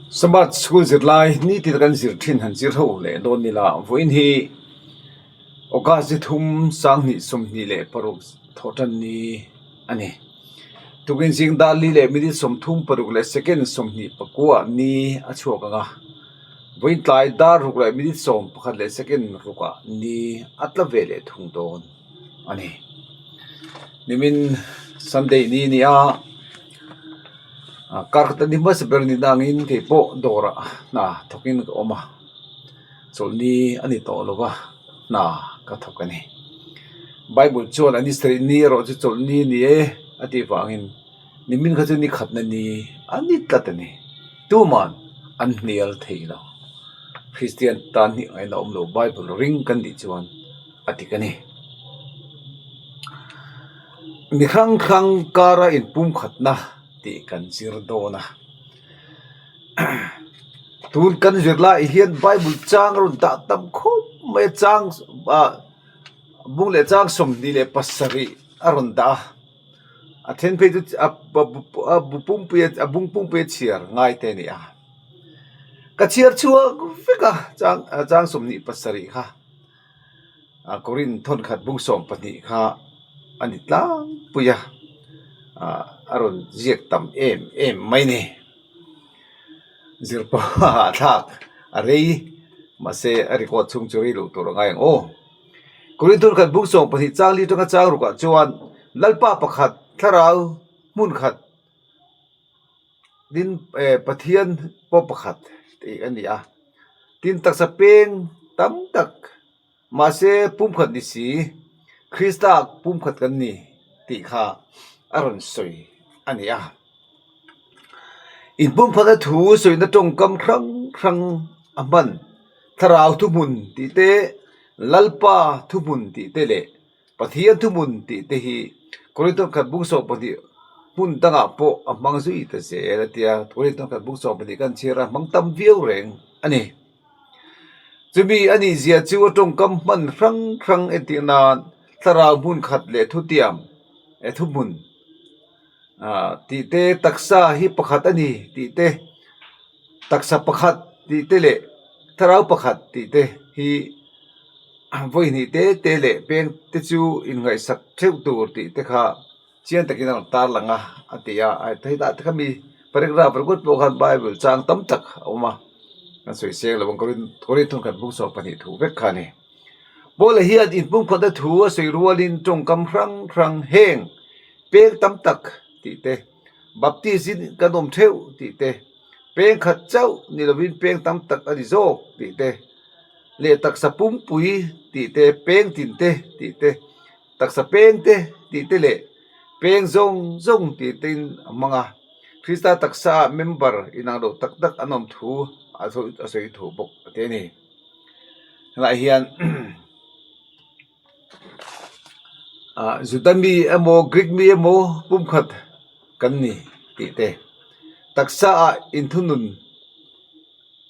Sabbath school zirlai nitin kan zir thin han zir ho leh dawn nila vawiin hi August ni thum 2026 thawh tan ni a ni. Tukin zing dar li leh minute 36 leh second 29 ni a chhuak ang a, vawiin tlai dar ruk leh minute 11 leh second rukah ni a tla ve leh thung dawn a ni. Nimin Sunday ni a ni a. Kar khat a ni hmasa ber ni dangin kei pawh dawrah hna thawkin ka awm a, chawlhni a ni tawh lo va, hna ka thawk a ni. Bible chuan a ni sarih ni erawh chu chawlhni a ni e a tih vangin nimin kha chu ni khatna ni a ni tlat a ni. Tuman an hnial thei lo. Kristian tan hi ngaihna awm lo Bible ring kan nih chuan a dik a ni. Mi hrang hrang kara inpumkhatna tih kan zir dawn a tun kan zir lai hian bible chang a rawn dah tam khawp mai a chang ah bung leh chang 27 a rawn dah a a then phei chu a bu pumpui a bung pumpui a chhiar ngai te a ni a ka chhiar chhuak vek a chang chang 27 kha. Ah Korin thawnkhat bung 12 kha a ni tlangpui a ah a rawn ziak tam em em mai a ni zir pawh a hahthlak a rei mahse a record chhung chu rei loh tur a ngai ang aw Korin thawnkhat bung 12 chang li atanga chang rukah chuan Lalpa pakhat thlarau hmun khat tin eh Pathian pawh pakhat tih a ni a tin taksa peng tam tak mahse pumkhat ni si Krista pumkhat kan ni tih kha a rawn sawi a ni a inpumkhatna thu sawina tawngkam hrang hrang a hman thlarau thuhmun tih te Lalpa thuhmun tih te leh. Pathian thuhmun tih te hi Korinthon khat bung 12 hmun dangah pawh a hmang zui ta zel a tia Korinthon khat bung 12 kan chhiar a hmang tam viau reng a ni. Chumi a nih zia chu a tawngkam hman hrang hrang entir nan thlarau hmun khat leh thutiam eh thuhmun ah tih te taksa hi pakhat a ni tih te taksa pakhat tih te leh thlarau pakhat tih te hi. Vawi hnih te te leh peng te chu inngaihsak theuh tur tih te kha chiang takin a rawn tar lang a a ti a hetah te kha mi paragraph ringawt pawh khan bible chang tam tak a awm a kan sawi seng lo ang Korin thawnkhat bung 12 thu vek kha a ni. Paula hian inpumkhatna thu a sawi rualin tawngkam hrang hrang heng peng tam tak tih te baptist in kan awm theuh tih te peng khat chauh ni lovin peng tam tak a ni zawk tih te. leh taksa pumpui tih te peng tin te tih te taksa peng te tih te leh peng zawng zawng tih te in a hmang a Krista taksa ah member inang loh tak tak an awm thu a sawi thu bawk a ti a ni helaiah hian ah Juda mi emaw Greek mi emaw pumkhat kan ni tih te taksa ah inthunun.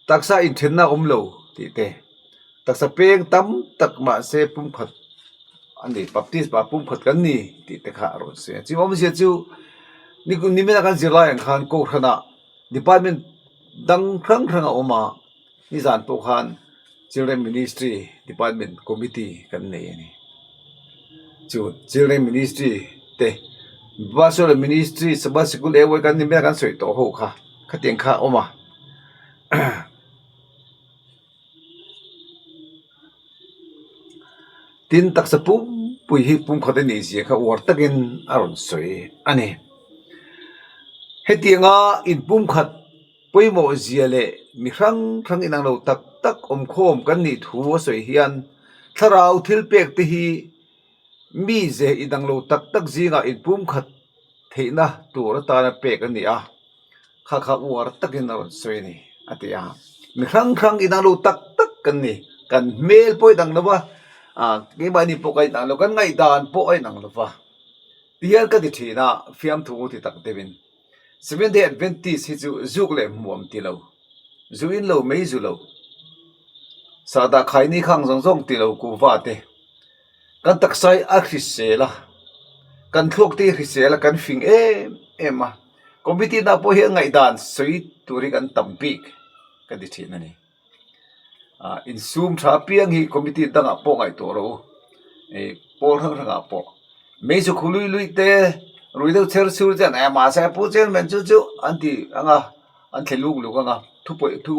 Taksa inthenna a awm lo tih te, taksa peng tam tak mahse pumkhat a ni, Baptist pa pumkhat kan ni tih te kha a rawn sawi a. Chu awmzia chu nimina kan zirlai ang khan Kohhranah department dang hrang hrang a awm a, nizan pawh khan Children Ministry Department Committee kan nei a ni. Chu Children Ministry te Pastoral Ministry Sabbath Sikul eng kan nimina kan sawi tawh ho kha khatiang kha a awm a. Tin taksa pumpui hi pumkhat a nih zia kha uar takin a rawn sawi a ni. Hetianga inpumkhat pawimawh zia leh mi hrang hrang inang lo tak tak awmkhawm kan nih thu a sawi hian thlarau thil pek te hi mi ze inang lo tak tak zingah inpumkhat theihna tur atana pek a ni a. Kha kha uar takin a rawn sawi a ni a ti a, mi hrang hrang inang lo tak tak kan ni, kan hmel pawh a inang lo va, ah keimahni pawh ka inang lo, kan ngaihdan pawh a inang lo va, tihian ka ti thin a, fiamthu ti tak deuhin Seventh Day Adventist hi chu zuk leh hmuam ti lo, zu in lo mei zu lo, sahdah khaini khang zawng zawng ti lo kuhva te. Kan taksa hi a hrisel a, kan thluak te hi a hrisel a, kan fing em em a, committee na pawh hian ngaihdan sawi. tur hi kan tam bik ka ti thin a ni. Ah insum tha apiang hi committee dangah pawh ngaihtuah rawh u ih pawl hrang hrangah pawh mei chu khu lui lui te rui deuh chher chhur chuan eh mahse pu chairman chu chu an ti ang a an thle luk luk ang a thu pawih thu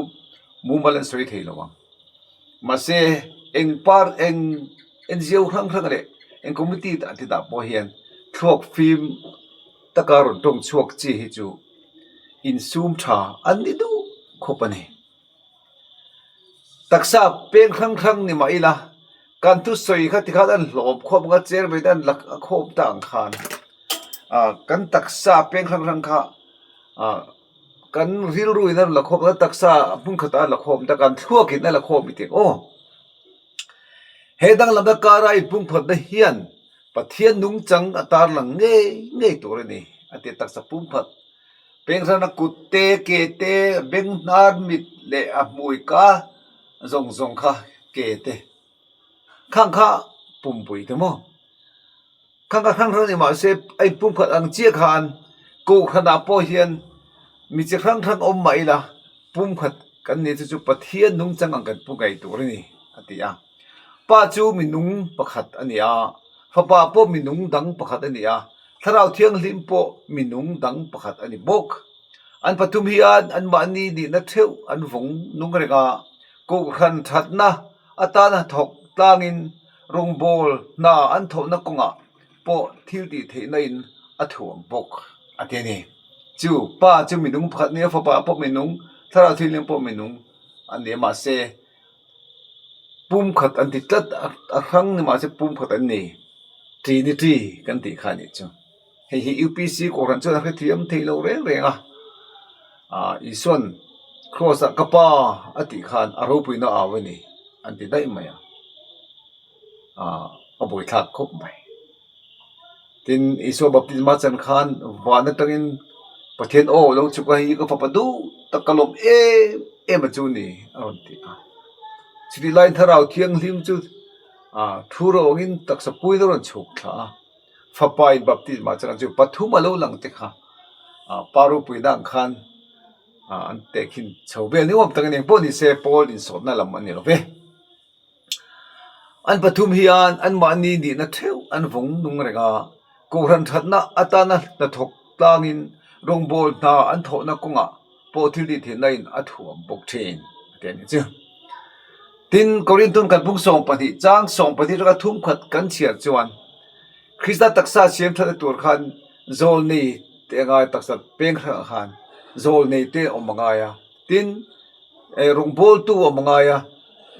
mumal an sawi thei lo ang mahse eng par eng N_G_O hrang hrang leh eng committee ah te dah pawh hian thluak fim taka rawn tawng chhuak chi hi chu insum tha an ni duh khawp a ni. Taksa peng hrang hrang ni mah ila kan thusawi kha tikhan an hlawm khawp ang a chairman an la khawm ta ang khan ah kan taksa peng hrang hrang kha ah kan rilru in a la khawm ang a taksa hmun khatah a la khawm ta kan thluak in a la khawm i tih aw. He danglamna kara inpumkhatna hian Pathian nungchang a tarlang ngei ngei tur a ni a ti taksa pumkhat. Penghrana kut te, ke te, beng hnar mit leh a hmui ka zawng zawng kha ke te khang kha pumpui te maw? Khang kha hrang hrang ni mahse a inpumkhat ang chiah khan Kohhranah pawh hian mi chi hrang hrang awm mah ila pumkhat kan nih chu chu Pathian nungchang ang kan pu ngei tur a ni a ti a. Pa chu minung pakhat a ni a, Fapa pawh minung dang pakhat a ni a, Thlarau Thianghlim pawh minung dang pakhat a ni bawk. An pathum hian anmahni nihna theuh an vawng nung reng a, Kohhran thatna atana thawk tlangin Rawngbawl hna an thawhna kawngah pawh thil tih theihna in a thuam bawk a ti a ni. Chu pa chu minung pakhat nia fapa pawh minung, thlarau thianghlim pawh minung a ni a mahse pumkhat an ti tlat a hrang ni mahse pumkhat an ni Trinity kan tih kha a nih chu. Hei hi UPC Kohhran chuan a hrethiam thei lo reng reng a, ah Isuan Kraws ah ka pa a tih khan a ropuina au a ni an ti daih mai a, ah a buaithlak khawp mai. Tin, Isua baptisma chan khan van atangin Pathian aw lo chhuk a, hei hi ka fapa duh tak ka lawm em em a chu ni a rawn ti a. Chutih laiin Thlarau Thianghlim chu ah thu rawngin taksa puiin a rawn chhuk thla a. Fapa in baptisma chuan chu pathum a lo lang te kha ah pa ropuina ang khan ah an tehkhin chho vel ni awm tak a ni engpawh ni se pawl insawtna lam a ni lo ve. An pathum hian anmahni nihna theuh an vawng nung reng a, Kohhran thatna atana hnathawk tlangin rawngbawl hna an thawhna kawngah pawh thil tih theihna in a thuam bawk thin a ti a ni chu. Tin, Korinthun kan phung 12 chang 12 atanga thum khat kan chhiar chuan Krista taksa siam thatna tur khan zawlnei te a ngai taksa peng hrangah khan zawlnei te awm a ngai a, tin rawngbawltu awm a ngai a,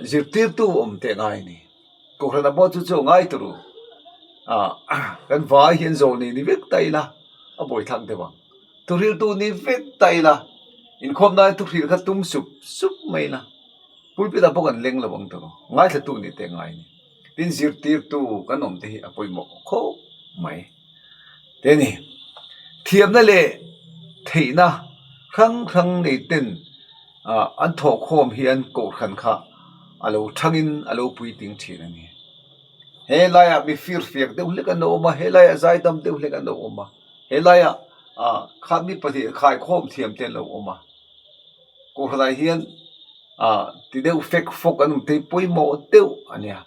zirtirtu awm te a ngai a ni. Kohhran ah pawh chu chu a ngai tur u. Ah kan vai hian zawlnei ni vek ta ila a buaithlak deuh ang. Thuhriltu ni vek ta ila, inkhawm nain thuhril kha tum sup sup mai ila, pulpit ah pawh kan leng lo ang tawh, ngaithlatu nih teh ngai a ni. Tin, zirtirtu kan awm te hi a pawimawh khawp mai te a ni. Thiamna leh theihna hrang hrang nei ten ah an thawhkhawm hian kohhran kha a lo thangin a lo puitling thin a ni. He laiah mi firfiak deuh hlek an lo awm a, he laiah zaidam deuh hlek an lo awm a. He laiah ah kha mi pahnih khaikhawm thiam te an lo awm a, Kohhranah hian ah ti deuh fek fawk an awm thei pawimawh deuh a nia,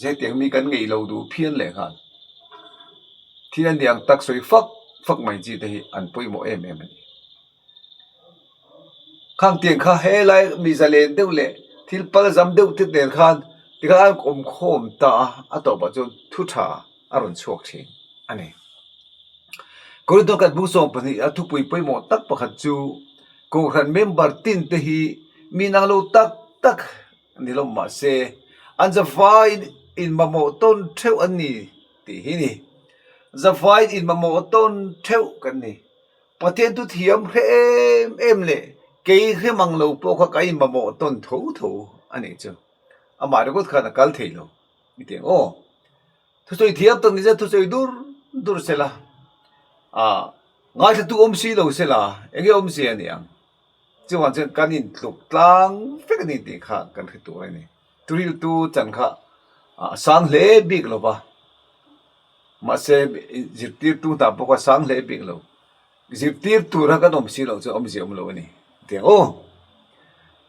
hetiang mi kan ngeih lo duh phian leh nghal. Thil a ni ang tak sawi fak fak mai chi te hi an pawimawh em em a ni. Khang tiang kha helai mi zalen deuh leh thil pal zam deuh te nen khan tikhan an awm khawm ta a, a tawpah chuan thu tha a rawn chhuak thin a ni. Korinthia kan bung 12 a thupui pawimawh tak pakhat chu Kohhran member tin te hi mi nang lo tak tak ni lo mahse an zavaiin inmamawh tawn theuh an ni tih hi a ni. Zavaiin inmamawh tawn theuh kan ni. Pathian thu thiam hre em em leh kei hre mang lo pawh kha ka inmamawh tawn tho tho a nih chu. Amah ringawt khan a kal thei lo i ti ang aw. Thusawi thiam tak ni se thusawi dur dur se la, ah ngaithlatu awm si lo se la eng nge awm zia a ni ang. Chuvang chuan kan intluk tlang vek a ni tih kha kan hre tur a ni. Thuriltu chan kha a sang hle bik lo va. Mahse, zirtirtu hna pawh kha sang hle bik lo. Zirtir tura kan awm si loh chuan awmzia awm lo a ni. Tiang aw.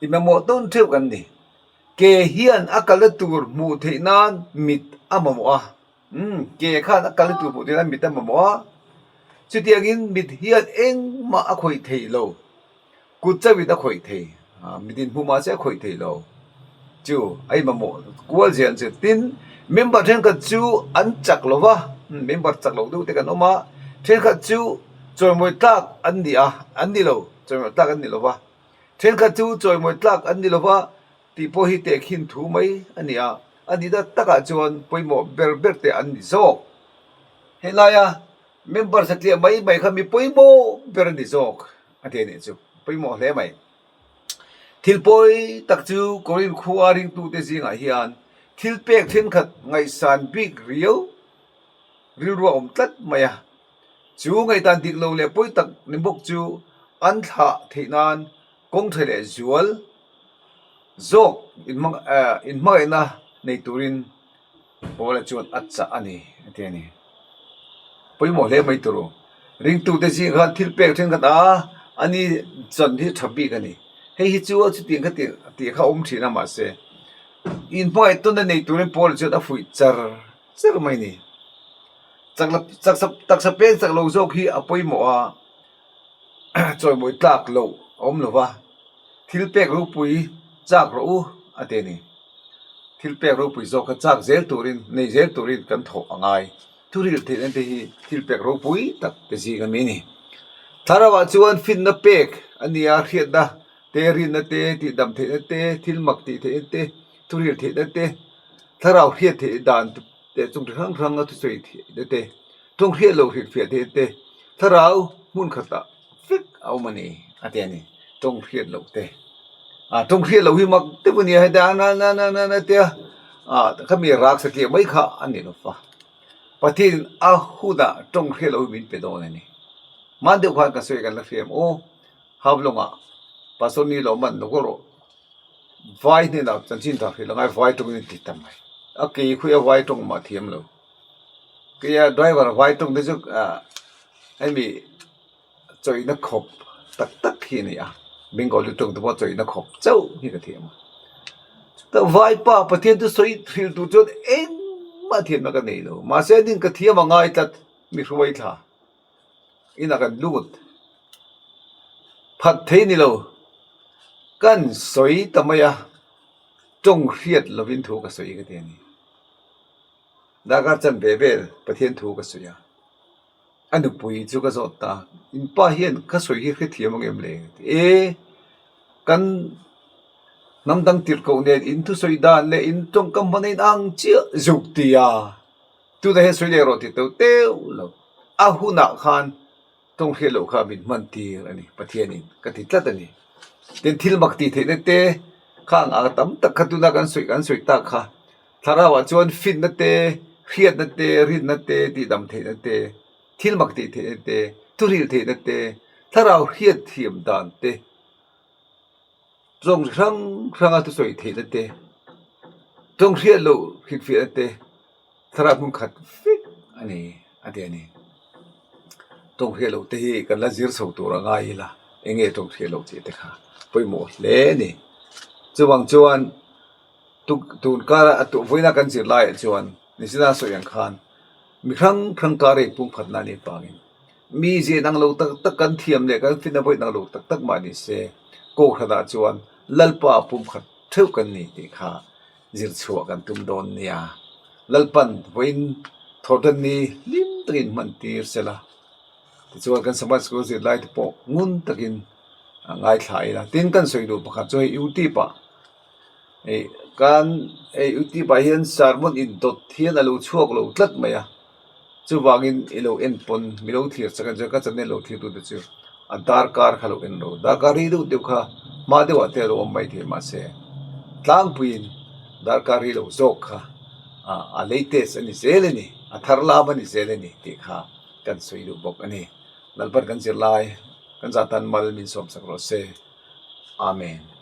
I mamawh tawn theuh kan ni. Ke hian a kalna tur hmuh theih nan mit a mamawh a. Umm, ke khan a kalna tur hmuh theih nan mit a mamawh a. Chutiangin mit hian engmah a khawih theih lo. Kut chauhin a khawih thei. Mit in hmuh mahse a khawih thei lo. Chu a inmamawh kual zel chu. Tin, member thenkhat chu an chak lo va, member chak lo deuh te kan awm a, thenkhat chu chawimawi tlak an ni a, an ni lo, chawimawi tlak an ni lo va, thenkhat chu chawimawi tlak an ni lo va tih pawh hi tehkhin thu mai a ni a, a nihna takah chuan pawimawh ber ber te an ni zawk. Helaia member satliah mai mai kha mi pawimawh ber a ni zawk. A ti a nih chu pawimawh hle mai. Thil pawi tak chu Korinth khua ringtute zingah hian thil pek thenkhat ngaihsan bik riau rilru a awm tlat mai a. Chu ngaihdan dik lo leh pawi tak ni bawk chu an thlah theih nan kawng tha leh zual zawk inhmangaihna nei turin Paula chuan a chah a ni a ti a ni. Pawimawh hle mai tur u. Ringtute zing khan thil pek thenkhat a, ani chan hi tha bik a ni. Hei hi chu chutiang kha tih tih kha a awm thin a mahse inhmangaih tawnna nei turin Paula chuan a fuih char char mai a ni. Chak taksa taksa peng chak lo zawk hi a pawimawh a, chawimawi tlak loh a awm lo va, thil pek ropui chak rawh u a ti a ni. Thil pek ropui zawk kha chak zel turin, nei zel turin kan thawh a ngai. Thuril theihna te hi thil pek ropui tak te zing a mi a ni. Thlarauah chuan finna pek a ni a, hriatna te, rinna te, tihdam theihna te, thil mak tih theihna te, thuril theihna te, thlarau hriat theih dan te chung chi hrang hranga thusawi theihna te, tawng hriat loh hrilhfiah theihna te, thlarau hmun khatah vek a awm a ni a ti a ni tawng hriat loh te ah tawng hriat loh hi mak deuh a ni a heta na na na na na tia ah khami rak satliah mai kha a ni lo va Pathian a hunah tawng hriat loh hi min pe dawn a ni hman deuh khan ka sawi kan la hriam aw Havlawngah Pastor ni lo man lo rawh vai hnenah chanchin thar hrilh angai vai tawngin a ti ta mai a ke khawi a vai tawng mah thiam lo keia driver vai tawng te chu ah hemi. Chawihna khawp tak tak hi a ni a, Bengali tawng te pawh chawihna khawp chauh hi ka thiam a. Chutah Vaipa Pathian chu sawi hrilh tur chuan engmah thiamna ka nei lo, mahse anin ka thiam a ngai tlat mi hruai thla inah kan lut phat thei ni lo, kan sawi ta mai a, tawng hriat lovin thu ka sawi ka ti a ni. Darkar chanve vel Pathian thu ka sawi a. A nupui chu ka zawt ta, in pa hian ka sawi hi hrethiam ang em le? E, kan hnam dang tirh koh nen in thusawi dan leh in tawngkam hman a in ang chiah zuk ti a, tunah hian sawi leh rawh ti teuh teuh lo. A hunah khan tawng hriat loh kha min hman tir a ni, Pathianin ka ti tlat a ni. Tin, thil mak tih theihna te kha ang ang tam tak kha tuna kan sawi kan sawi tak kha. Thlarauah chuan finna te, hriatna te, rinna te, tihdam theihna te, thil mak tih theihna te, thuhrilh theihna te, thlarau hriat thiam dan te, tawng hrang hranga thusawi theihna te, tawng hriat loh hrilhfiahna te, thlarau hmun khat vek a ni a ti a ni. Tawng hriat loh te hi kan la zir chho tur a ngai ila, eng nge tawng hriat loh tih te kha pawimawh hle a ni. Chuvang chuan. Tun kara a tuh vawiina kan zir laiah chuan Nizina sawi ang khan mi hrang hrang kar ei pumkhatna a nih vangin mi zia dang lo tak tak kan thiam leh kan finna vawi dang lo tak tak mah ni se Kohhranah chuan Lalpa pumkhat theuh kan ni tih kha zir chhuah kan tum dawn nia. Lalpan vawiin thawhtan ni hlim takin hman tir se la tichuan kan Sabbath School zir lai te pawh ngun takin a ngaithla ila. Tin kan sawi duh pakhat chu hei YouTube ah. Hei kan hei youtube ah hian sermon indawt hian a lo chhuak lo tlat mai a chuvangin i lo en pawn mi lo thlir chak ang chuan ka channel lo thlir tute chu a darkar kha lo en lo darkar rei deuh deuh kha hma deuh ah te a lo awm mai thei mahse tlangpuiin darkar rei lo zawk kha ah a latest a ni zel a ni a thar lam a ni zel a ni tih kha kan sawi duh bawk a ni Lalpan kan zirlai kan zah tan mal min sawmsak rawh se Amen.